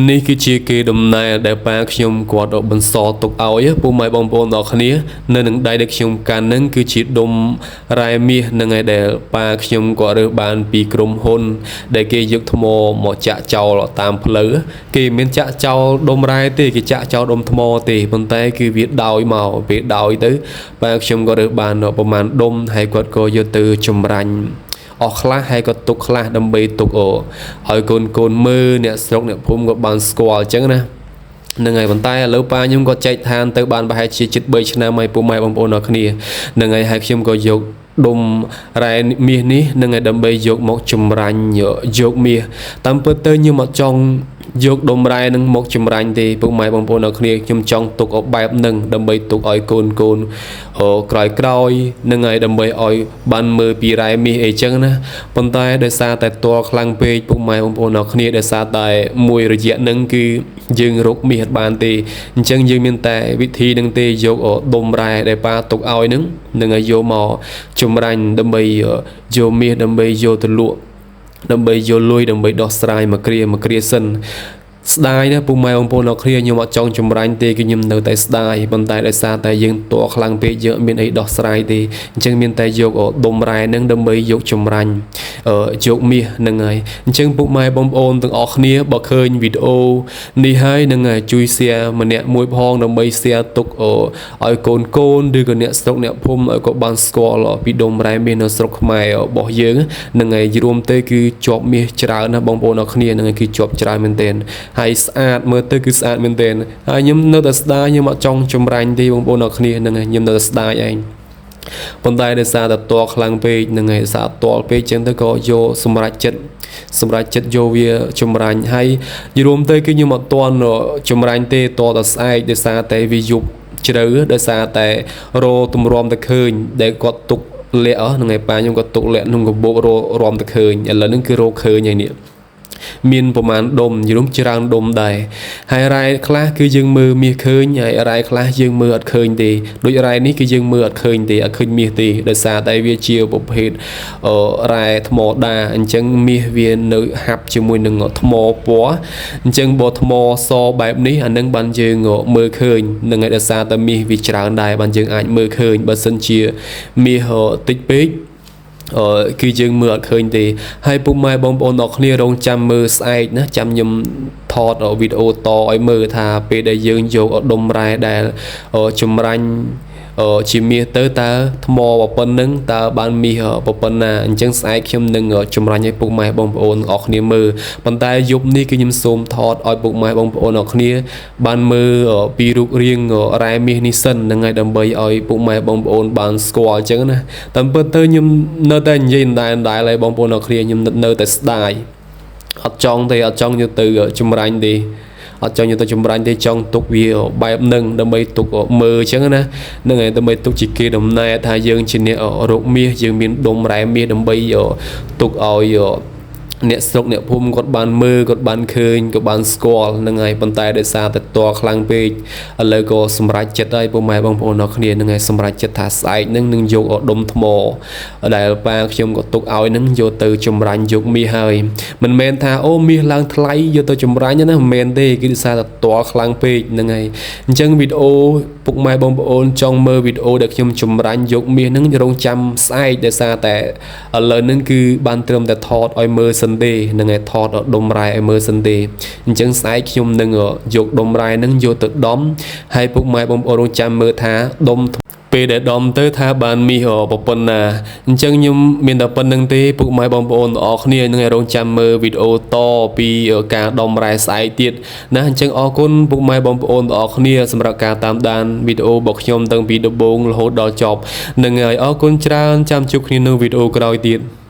នេះគឺជាគេដំណែលដែលប៉ាខ្ញុំគាត់បន្សល់ទុកឲ្យពុកម៉ែបងប្អូនទាំងអស់គ្នានៅនឹងដៃដែលខ្ញុំកាន់នឹងគឺជាដុំរ៉ែមាសនឹងឯដែលប៉ាខ្ញុំគាត់រើសបានពីក្រុមហ៊ុនដែលគេយកថ្មមកចាក់ចោលតាមផ្លូវគេមិនមានចាក់ចោលដុំរ៉ែទេគេចាក់ចោលដុំថ្មទេប៉ុន្តែគឺវាដោយមកពេលដោយទៅប៉ាខ្ញុំក៏រើសបានប្រហែលដុំហើយគាត់ក៏យកទៅចម្រាញ់ អស់ខ្លះហើយក៏ទុកខ្លះដើម្បីទុកឲ្យកូនកូនមើលអ្នកស្រុកអ្នកភូមិក៏បានស្គាល់អញ្ចឹងណាហ្នឹងហើយប៉ុន្តែឥឡូវប៉ាខ្ញុំក៏ចែកឋានទៅបានប្រហែលជាជិត3ឆ្នាំហើយពុកម៉ែបងប្អូនអរគ្នាហ្នឹងហើយហើយខ្ញុំក៏យកដុំរ៉ែមាសនេះនឹងឲ្យដើម្បីយកមកចម្រាញ់យកមាសតាមពិតទៅខ្ញុំអត់ចង់យកដុំរ៉ែនឹងមកចម្រាញ់ទេពុកម៉ែបងប្អូនអរគ្នាខ្ញុំចង់ទុកឲ្យបែបនឹងដើម្បីទុកឲ្យកូនកូនក្រោយក្រោយនឹងឲ្យដើម្បីឲ្យបានមើលពីរ៉ែមាសអីចឹងណាប៉ុន្តែដោយសារតែតល់ខ្លាំងពេកពុកម៉ែបងប្អូនអរគ្នាដោយសារតែមួយរយៈនឹងគឺយើងរកមាសអត់បានទេអញ្ចឹងយើងមានតែវិធីនឹងទេយកដុំរ៉ែដែលប៉ាទុកឲ្យនឹងនឹងឲ្យយកមកចម្រាញ់ដើម្បីយកមាសដើម្បីយកទៅលក់ដើម្បីយកលុយដើម្បីដោះស្រាយមកគ្រាមកគ្រាសិនស្ដាយណាស់ពុកម៉ែបងប្អូនអរគ្នាខ្ញុំអត់ចង់ចម្រាញ់ទេគឺខ្ញុំនៅតែស្ដាយប៉ុន្តែដោយសារតែយើងតខ្លាំងពេកយើងអត់មានអីដោះស្រាយទេអញ្ចឹងមានតែយកដុំរ៉ែនឹងដើម្បីយកចម្រាញ់យកមាសហ្នឹងហើយអញ្ចឹងពុកម៉ែបងប្អូនទាំងអស់គ្នាបើឃើញវីដេអូនេះហើយនឹងជួយ share ម្នាក់មួយផងដើម្បី share ទុកឲ្យកូនកូនឬក៏អ្នកស្រុកអ្នកភូមិឲ្យក៏បានស្គាល់ពីដុំរ៉ែមាសនៅស្រុកខ្មែររបស់យើងហ្នឹងហើយរួមទៅគឺជាប់មាសច្រើនណាស់បងប្អូនអរគ្នាហ្នឹងហើយគឺជាប់ច្រើនមែនទែនហើយស្អាតមើលទៅគឺស្អាតមែនទែនហើយខ្ញុំនៅតែស្ដាយខ្ញុំអត់ចង់ចម្រាញ់ទេបងប្អូនអរគ្នាហ្នឹងហើយខ្ញុំនៅតែស្ដាយឯងប៉ុន្តែដោយសារតែតខ្លាំងពេកហ្នឹងហើយដោយសារតពេកចឹងទៅក៏យកសម្រាប់ចិត្តសម្រាប់ចិត្តយកវាចម្រាញ់ហើយរួមទៅគឺខ្ញុំអត់ទាន់ចម្រាញ់ទេតតែស្អែកដោយសារតែវាយប់ជ្រៅដោយសារតែរទម្រាំទៅឃើញដែលគាត់ទុកលាក់ហ្នឹងហើយប៉ាខ្ញុំក៏ទុកលាក់ក្នុងកាបូបររំទៅឃើញឥឡូវហ្នឹងគឺរកឃើញហើយនេះមានប្រមាណដុំយល់ច្រើនដុំដែរហើយរ៉ែខ្លះគឺយើងមើលមាសឃើញហើយរ៉ែខ្លះយើងមើលអត់ឃើញទេដូចរ៉ែនេះគឺយើងមើលអត់ឃើញទេអត់ឃើញមាសទេដោយសារតែវាជាប្រភេទរ៉ែថ្មដាអញ្ចឹងមាសវានៅហាប់ជាមួយនឹងថ្មពណ៌អញ្ចឹងបើថ្មសបែបនេះអានឹងបានយើងមើលឃើញនឹងឯដោយសារតែមាសវាច្រើនដែរបានយើងអាចមើលឃើញបើសិនជាមាសតិចពេកគឺយើងមើលអត់ឃើញទេហើយពុកម៉ែបងប្អូនអរគ្នារងចាំមើលស្អែកណាចាំខ្ញុំថតវីដេអូតឲ្យមើលថាពេលដែលយើងយកដុំរ៉ែដែលចម្រាញ់ជាមាសទៅតើថ្មប៉ុណ្ណឹងតើបានមាសប៉ុណ្ណាអញ្ចឹងស្អែកខ្ញុំនឹងចម្រាញ់ឲ្យពុកម៉ែបងប្អូនអរគ្នាមើលប៉ុន្តែយប់នេះគឺខ្ញុំសូមថតឲ្យពុកម៉ែបងប្អូនអរគ្នាបានមើលពីរូបរាងរ៉ែមាសនេះសិនហ្នឹងហើយដើម្បីឲ្យពុកម៉ែបងប្អូនបានស្គាល់អញ្ចឹងណាតាមពិតទៅខ្ញុំនៅតែនិយាយដដែលៗហើយបងប្អូនអរគ្នាខ្ញុំនៅតែស្ដាយអត់ចង់ទេអត់ចង់យកទៅចម្រាញ់ទេអត់ចង់យកទៅចម្រាញ់ទេចង់ទុកវាបែបនឹងដើម្បីទុកមើលអញ្ចឹងណាហ្នឹងហើយដើម្បីទុកជាគេដំណែថាយើងជាអ្នករកមាសយើងមានដុំរ៉ែមាសដើម្បីទុកឲ្យអ្នកស្រុកអ្នកភូមិគាត់បានមើលគាត់បានឃើញក៏បានស្គាល់ហ្នឹងហើយប៉ុន្តែដោយសារតែតខ្លាំងពេកឥឡូវក៏សម្រេចចិត្តហើយពុកម៉ែបងប្អូនអរគ្នាហ្នឹងហើយសម្រេចចិត្តថាស្អែកហ្នឹងនឹងយកដុំថ្មដែលប៉ាខ្ញុំក៏ទុកឲ្យហ្នឹងយកទៅចម្រាញ់យកមាសហើយមិនមែនថាអូមាសឡើងថ្លៃយកទៅចម្រាញ់ណាមិនមែនទេគឺដោយសារតែតខ្លាំងពេកហ្នឹងហើយអញ្ចឹងវីដេអូពុកម៉ែបងប្អូនចង់មើលវីដេអូដែលខ្ញុំចម្រាញ់យកមាសហ្នឹងរងចាំស្អែកដោយសារតែឥឡូវហ្នឹងគឺបានត្រឹមតែថតឲ្យមើលសិនទេហ្នឹងហើយថតដុំរ៉ែឲ្យមើលសិនទេអញ្ចឹងស្អែកខ្ញុំនឹងយកដុំរ៉ែហ្នឹងយកទៅដំហើយពុកម៉ែបងប្អូនរងចាំមើលថាដុំពេលដែលដំទៅថាបានមាសប៉ុណ្ណាអញ្ចឹងខ្ញុំមានតែប៉ុណ្្នឹងទេពុកម៉ែបងប្អូនទាំងអស់គ្នានឹងឲ្យរងចាំមើលវីដេអូតពីការដំរ៉ែស្អែកទៀតណាអញ្ចឹងអរគុណពុកម៉ែបងប្អូនទាំងអស់គ្នាសម្រាប់ការតាមដានវីដេអូរបស់ខ្ញុំតាំងពីដំបូងរហូតដល់ចប់នឹងហើយអរគុណច្រើនចាំជួបគ្នានៅវីដេអូក្រោយទៀត។